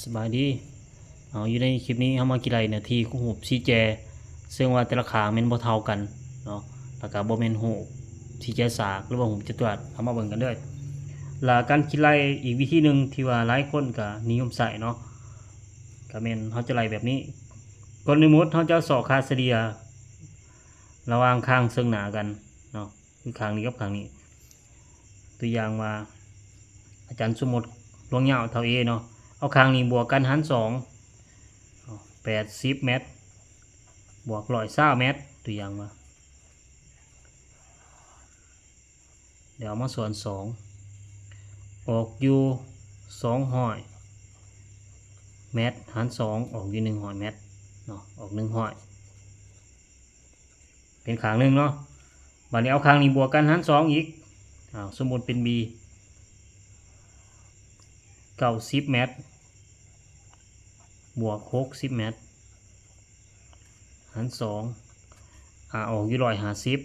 ສະບາຍດີເນາະ ຢູ່ໃນຄລິບນີ້ເຮົາມາຄິດໄລ່ເນື້ອທີ່ຂອງຮູບສີ່ແຈ ເຊິ່ງວ່າແຕ່ລະຂ້າງແມ່ນບໍ່ເທົ່າກັນເນາະ ແລ້ວກໍບໍ່ແມ່ນຮູບສີ່ແຈສາກ ຫຼືວ່າຮູບຈັດຕຸລັດ. ເຮົາມາເບິ່ງກັນເດີ. ແລ້ວການຄິດໄລ່ອີກວິທີໜຶ່ງທີ່ວ່າຫຼາຍຄົນກໍນິຍົມໃຊ້ເນາະ ກໍແມ່ນເຮົາຈະໄລ່ແບບນີ້. ກ່ອນອື່ນໝົດເຮົາຈະຊອກຄ່າສະເລ່ຍລະຫວ່າງຂ້າງເຊິ່ງໜ້າກັນເນາະ ຄືຂ້າງນີ້ກັບຂ້າງນີ້. ຕົວຢ່າງວ່າ ອາຈານສົມມຸດລວງຍາວເທົ່າ A ເນາະ ເອົາຂ້າງນີ້ບວກກັນຫານສອງ ແປດສິບແມັດ ບວກຮ້ອຍຊາວແມັດ ຕົວຢ່າງວ່າ ແລ້ວເອົາມາສ່ວນສອງ ອອກຢູ່ສອງຮ້ອຍແມັດ ຫານສອງ ອອກຢູ່ໜຶ່ງຮ້ອຍແມັດເນາະ ອອກໜຶ່ງຮ້ອຍ ເປັນຂ້າງໜຶ່ງເນາະ. ບາດນີ້ເອົາຂ້າງນີ້ບວກກັນຫານສອງອີກ ເອົາ ສົມມຸດເປັນ B ເກົ້າສິບແມັດ ບວກຫົກສິບແມັດ ຫານສອງ ອາ ອອກຢູ່ຮ້ອຍຫ້າສິບ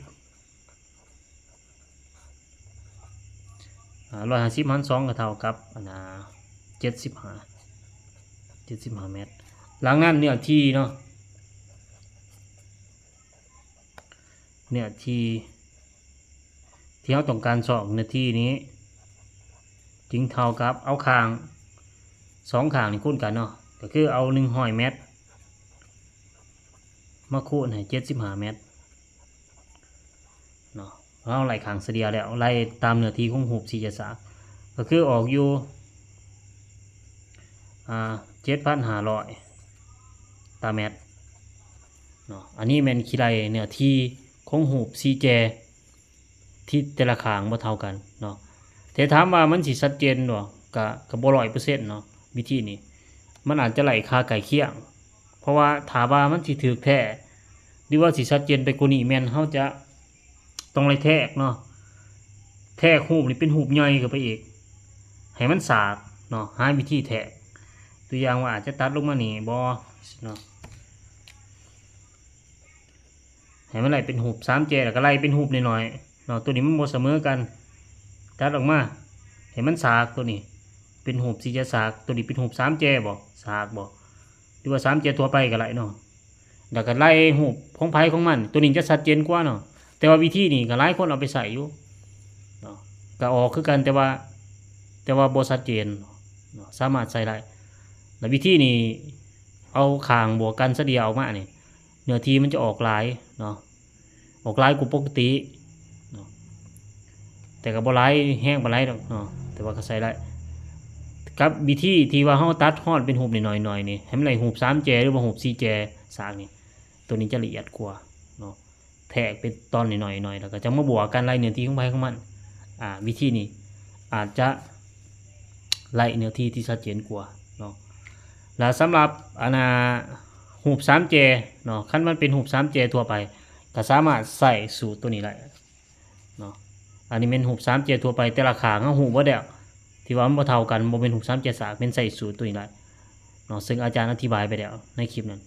ອາ ຮ້ອຍຫ້າສິບຫານສອງກໍເທົ່າກັບ ອັນນ່າ ເຈັດສິບຫ້າ ເຈັດສິບຫ້າແມັດ. ຫຼັງນັ້ນເນື້ອທີ່ເນາະ ເນື້ອທີ່ ທີ່ເຮົາຕ້ອງການຊອກເນື້ອທີ່ນີ້ ຈຶ່ງເທົ່າກັບເອົາຂ້າງສອງຂ້າງນີ້ຄູນກັນເນາະ ກໍຄືເອົາໜຶ່ງຮ້ອຍແມັດມາຄູນໃຫ້ເຈັດສິບຫ້າແມັດເນາະ. ເຮົາໄລ່ຂ້າງສະເລ່ຍແລ້ວ ໄລ່ຕາມເນື້ອທີ່ຂອງຮູບສີ່ແຈສາກ ກໍຄືອອກຢູ່ ອາ ເຈັດພັນຫ້າຮ້ອຍຕາແມັດເນາະ. ອັນນີ້ແມ່ນຄິດໄລ່ເນື້ອທີ່ຂອງຮູບສີ່ແຈ ທີ່ແຕ່ລະຂ້າງບໍ່ເທົ່າກັນເນາະ. ແຕ່ຖາມວ່າມັນຊິຊັດເຈນບໍ່? ກະ ກະບໍ່ຮ້ອຍເປີເຊັນເນາະ ວິທີນີ້ ມັນອາດຈະໄລ່ຄ່າໃກ້ຄຽງ ເພາະວ່າຖ້າວ່າມັນຊິຖືກແທ້ ຫຼືວ່າຊິຊັດເຈນໄປກວ່ານີ້ ແມ່ນເຮົາຈະຕ້ອງໄລ່ແທກເນາະ ແທກຮູບນີ້ເປັນຮູບໃຫຍ່ຂຶ້ນໄປອີກ ໃຫ້ມັນສາກເນາະ ຫາວິທີແທກ. ຕົວຢ່າງວ່າອາດຈະຕັດລົງມານີ້ບໍ່ເນາະ ໃຫ້ມັນໄລ່ເປັນຮູບສາມແຈ ແລ້ວກໍໄລ່ເປັນຮູບນ້ອຍໆເນາະ. ຕົວນີ້ມັນບໍ່ສະເໝີກັນ ຕັດອອກມາໃຫ້ມັນສາກ ຕົວນີ້ເປັນຮູບສີ່ແຈສາກ ຕົວນີ້ເປັນຮູບສາມແຈບໍ່ ສາກບໍ່ ຫຼືວ່າສາມແຈທົ່ວໄປກໍໄດ້ເນາະ. ແລ້ວກໍໄລ່ຮູບຂອງໃຜຂອງມັນ ຕົວນີ້ຈະຊັດເຈນກວ່າເນາະ. ແຕ່ວ່າວິທີນີ້ກໍຫຼາຍຄົນເອົາໄປໃຊ້ຢູ່ເນາະ ກໍອອກຄືກັນ ແຕ່ວ່າ ແຕ່ວ່າບໍ່ຊັດເຈນເນາະ ສາມາດໃຊ້ໄດ້. ແລ້ວວິທີນີ້ ເອົາຂ້າງບວກກັນສະເລ່ຍອອກມານີ້ ເນື້ອທີ່ມັນຈະອອກຫຼາຍເນາະ ອອກຫຼາຍກວ່າປົກກະຕິເນາະ ແຕ່ກໍບໍ່ຫຼາຍແຮງປານໃດດອກເນາະ ແຕ່ວ່າກໍໃຊ້ໄດ້. ກັບວິທີທີ່ວ່າເຮົາຕັດຮອດເປັນຮູບນ້ອຍໆນີ້ ໃຫ້ມັນໄລ່ຮູບສາມແຈ ຫຼືວ່າຮູບສີ່ແຈສາກນີ້ ຕົວນີ້ຈະລະອຽດກວ່າເນາະ. ແທກເປັນຕອນນ້ອຍໆ ແລ້ວກໍຈະມາບວກກັນໄລ່ເນື້ອທີ່ຂອງໃຜຂອງມັນ. ອາ ວິທີນີ້ອາດຈະໄລ່ເນື້ອທີ່ທີ່ຊັດເຈນກວ່າເນາະ. ແລ້ວສຳລັບ ອັນນ່າ ຮູບສາມແຈເນາະ ຄັນມັນເປັນຮູບສາມແຈທົ່ວໄປ ກໍສາມາດໃຊ້ສູດຕົວນີ້ໄດ້ເນາະ. ອັນນີ້ແມ່ນຮູບສາມແຈທົ່ວໄປ ແຕ່ລະຂ້າງເຮົາຮູ້ເບິດແລ້ວ ທີ່ວ່າມັນບໍ່ເທົ່າກັນ ບໍ່ແມ່ນຮູບສາມແຈສາກ ແມ່ນໃຊ້ສູດຕົວນີ້ໄດ້ເນາະ ເຊິ່ງອາຈານອະທິບາຍໄປແລ້ວໃນຄລິບນັ້ນ.